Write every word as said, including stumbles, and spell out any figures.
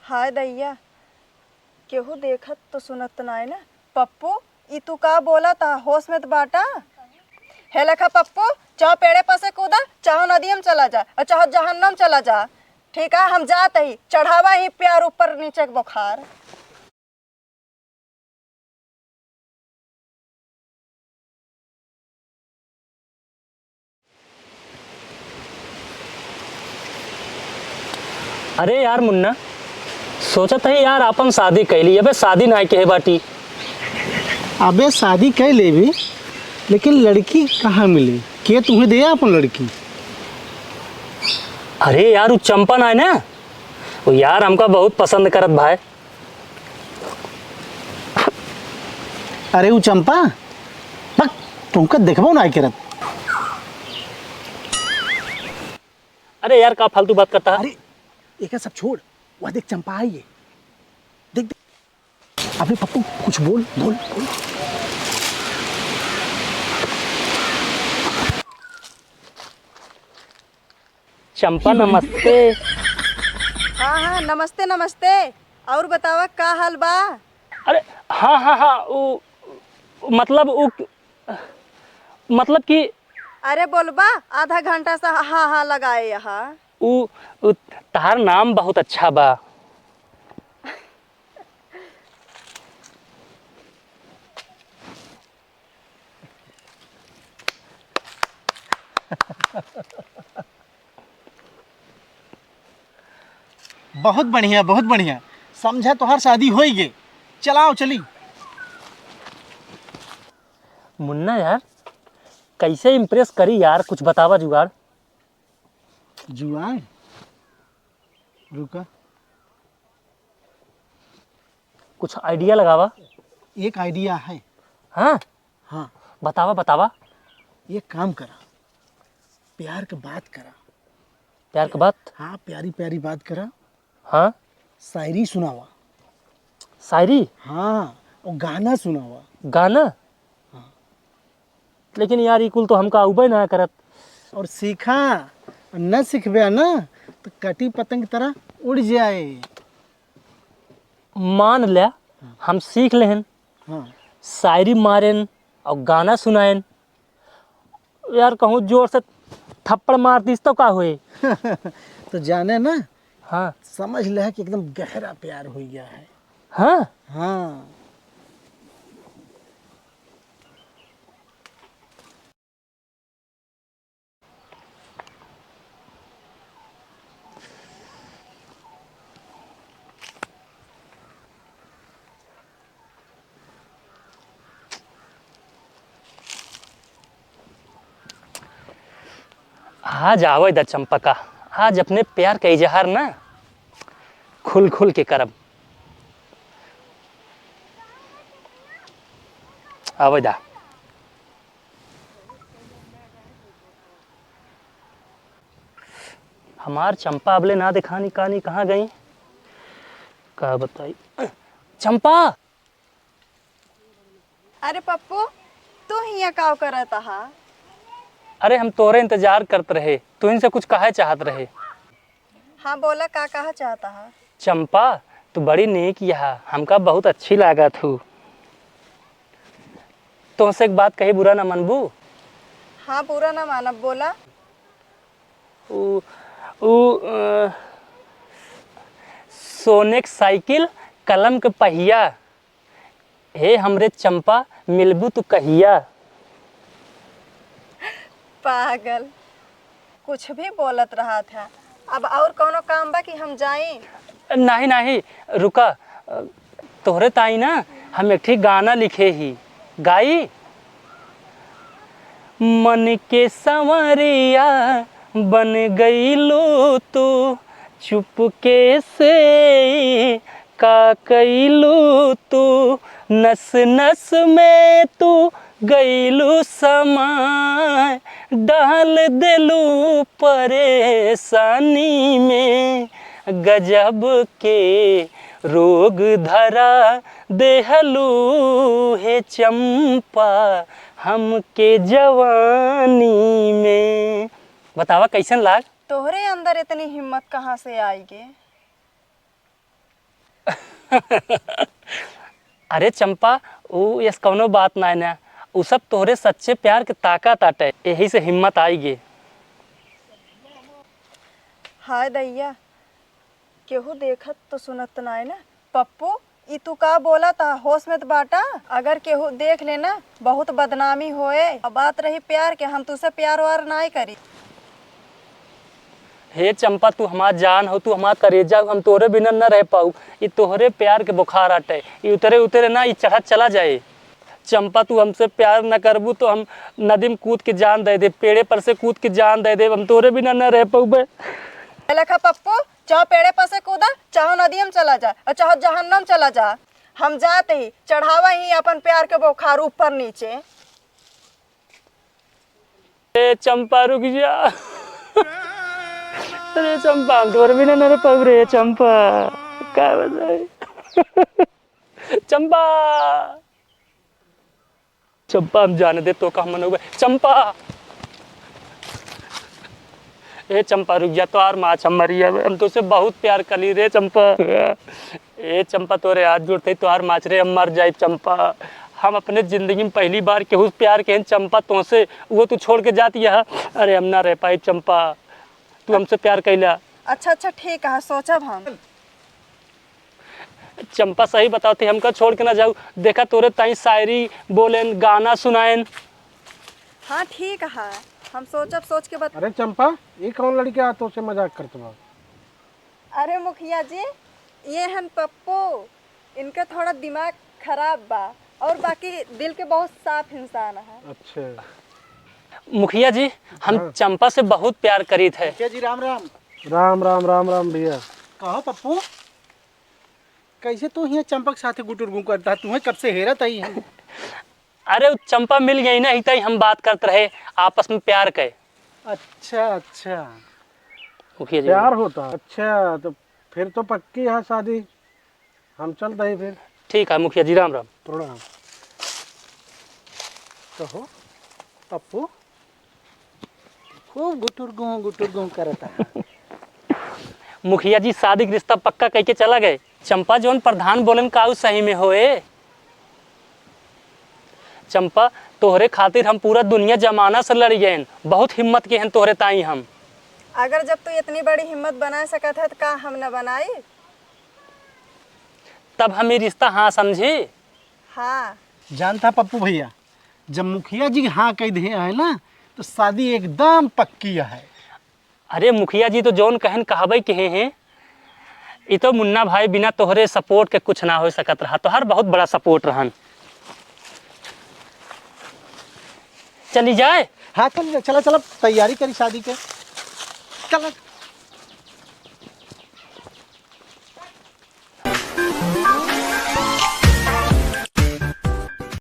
हाय दैया, केहू देखत तो सुनत नाय ना। पप्पू, ई तू का बोलत ह? होश में त बाटा? हे लेखा पप्पू, चाहो पेड़े पर से कूदा, चाहो नदिया में चला जा, और चाहो जहन्नम चला जा। ठीक है, हम जात ही, चढ़ावा ही प्यार ऊपर नीचे के बुखार। अरे यार मुन्ना, सोचत है यार, आपन शादी कैली, अबे शादी ना कहे बाटी। अबे शादी कर लेबी, लेकिन लड़की कहाँ मिली? के तुम्हें दे अपन लड़की? अरे यार, वो चंपा ना है ना, वो यार हमका बहुत पसंद करत भाई। अरे उ चंपा, बक, तुमका देखबो ना करत। अरे यार, का फालतू बात करता है? अरे, एका सब छोड़, वह देख चंपा आई है। देख, देख। अबे पप्पू, कुछ बोल, बोल, बोल। चंपा, नमस्ते। हाँ, हाँ, नमस्ते, नमस्ते। और बतावा, का हाल बा? अरे, हाँ, हाँ, हाँ, उ, मतलब, उ, मतलब कि अरे बोलबा, आधा घंटा से हाँ, हाँ लगाए यहाँ। उ, उ, तहार नाम बहुत अच्छा बा। बहुत बढ़िया, बहुत बढ़िया। समझा तोहार शादी होई गे। चलाओ, चली। मुन्ना यार, कैसे impress करी यार, कुछ बतावा जुगाड़। जुगाड़? रुका। कुछ idea लगावा। एक idea है। हाँ? हाँ। बतावा, बतावा। एक काम करा, प्यार के बात करा। प्यार के बात? हाँ, प्यारी प्यारी बात करा। हाँ। शायरी सुनावा। शायरी? हाँ, और गाना सुनावा। गाना? हाँ। लेकिन यार, ई कुल तो हमका आउबे ना करत। और सीखा, न सीखबे ना, तो कटी पतंग तरह उड़ जाए। मान ल्या, हाँ। हम सीख लेहन, हाँ। शायरी मारेन और गाना सुनाएन। यार, कहूँ जोर से थप्पड़ मार दीस तो का होए? तो जाने ना, हाँ। समझ ले कि एकदम गहरा प्यार हो गया है। हाँ? हाँ। आज आवे दा चंपका, आज अपने प्यार का इजहार ना खुल खुल के करब। आवे दा। हमार चंपा अबले ना देखानी, कानी कहाँ गई? का बताई? चंपा! अरे पप्पू, तू हियाँ काव करत हा? अरे, हम तोहरे इंतजार करत रहे, तुहिन से कुछ कहे चाहत रहे। हाँ, बोला, का कहा चाहता हा? चंपा, तू बड़ी नीक यहा, हमका बहुत अच्छी लागत हू। तोहसे एक बात कही, बुरा ना मनबू? हाँ, बुरा ना मानब, बोला। उ, उ, अ, सोने क साइकिल, कलम क पहिया, हे हमरे चंपा, मिलबू तू कहिया? पागल, कुछ भी बोलत रहत ह। अब और कौनो काम बा कि हम जाई? नाही, नाही, रुका। तोहरे ताई ना हम एक ठे गाना लिखे ही, गाई? मन के संवरिया बन गईलू तू, चुपके से का कईलू तू, नस नस में तू गईलू समाय, डाल देलू परेशानी में, गजब के रोग धरा देहलू हे चंपा हमके जवानी में। बतावा कैसन लाग? तोहरे अंदर इतनी हिम्मत कहाँ से आई गे? अरे चंपा, उ यस कौनो बात नाय ना, उ सब तोहरे सच्चे प्यार के ताकत आटे, यही से हिम्मत आई गे। हाय दैया, केहू देखत तो सुनत नाय ना। पप्पू, ई तू का बोला था? होश में तो बाटा। अगर केहू देख लेना, बहुत बदनामी होए। अब बात रही प्यार के, हम तुझसे प्यार वार नाय करी। हे चंपा, तू हमार जान हो, तू हमार करेजा हो, हम तोरे बिना न रह पाऊ। ई तोहरे प्यार के बुखार आटे, ई उतरे उतरे ना, ई चढ़त चला जाए। चंपा, तू हमसे प्यार न करबू तो हम नदी में कूद के जान दे दे, पेड़े पर से कूद के जान दे दे, हम तोरे बिना न रह पउबे। ए लेखा पप्पू, चाहो पेड़े पर से कूदा, चाहो नदिया में चला जा, और चाहो जहन्नम चला जा। हम जाते ही चढ़ावा ही अपन प्यार के बोखार ऊपर नीचे। ए चंपा, रुक जा। अरे चंपा, हम तोरे बिना न रह पाऊ रे चंपा। का बताई? चंपा, चंपा, हम जाने दे तो का मनोबे। चंपा, ए चंपा, रुक जा, तोहार माच हम मरी जाबे। हम तोसे बहुत प्यार करी रे चंपा। ए चंपा, तोरे हाथ जोड़ते ही तोहार माच रे, हम मर जाई चंपा। हम अपने जिंदगी में पहली बार केहू से प्यार कहेन चंपा, तोसे, वो तू छोड़ के जाती है। अरे हम ना रह पाई चंपा, तू हमसे प्यार कैला। अच्छा, अच्छा, ठीक है, सोचब हम। चंपा, सही बताओ, ते हमका छोड़ के ना जाऊ। देखा, तोरे ताई शायरी बोलेन, गाना सुनाएन। हाँ, ठीक है, हम सोचब, सोच के बत- अरे चंपा, ये कौन लड़का है, तोसे मजाक करत बा? अरे मुखिया जी, ये हन पप्पू, इनका थोड़ा दिमाग खराब बा, और बाकी दिल के बहुत साफ इंसान है। अच्छा। मुखिया जी, हम हाँ। चंपा से बहुत प्यार करीत है। मुखिया जी, राम राम। राम राम, राम राम भैया। कहो पप्पू, कैसे तू हियाँ चंपा के साथे गुटुर गुं करता है? तुम्हें कब से हेरत आई हम। अरे, उ चंपा मिल गई ना, इतई हम बात करत रहे आपस में प्यार के। अच्छा, अच्छा। मुखिया जी। प्यार होता? अच्छा, तो फिर तो पक्की है शादी। हम चलत ही फिर। ठीक है मुखिया जी, राम राम। प्रणाम। कहो पप्पू, खूब गुटुर गुं, गुटुर गुं करत है। मुखिया जी शादी के रिश्ता पक्का कइके चला गए। चंपा जौन प्रधान बोलेन का उ सही में होए? चंपा, तोहरे खातिर हम पूरा दुनिया जमाना से लड़ी गएन, बहुत हिम्मत के हन तोहरे ताई हम। अगर जब तू इतनी बड़ी हिम्मत बना सकत है, तो का हम न बनाई? तब हम ई रिश्ता हाँ समझी? हाँ। जानता पप्पू भैया, जब मुखिया जी हाँ कह दिए हैं ना, तो शादी एकदम पक्की है। अरे मुखिया जी तो जौन कहन कहबे कहे हैं। ई तो मुन्ना भाई बिना तोहरे support के कुछ ना हो सकत रहा, तोहार बहुत बड़ा support रहन। चली जाए? हाँ, चल जा, चला, चला, तैयारी करी शादी के। चला।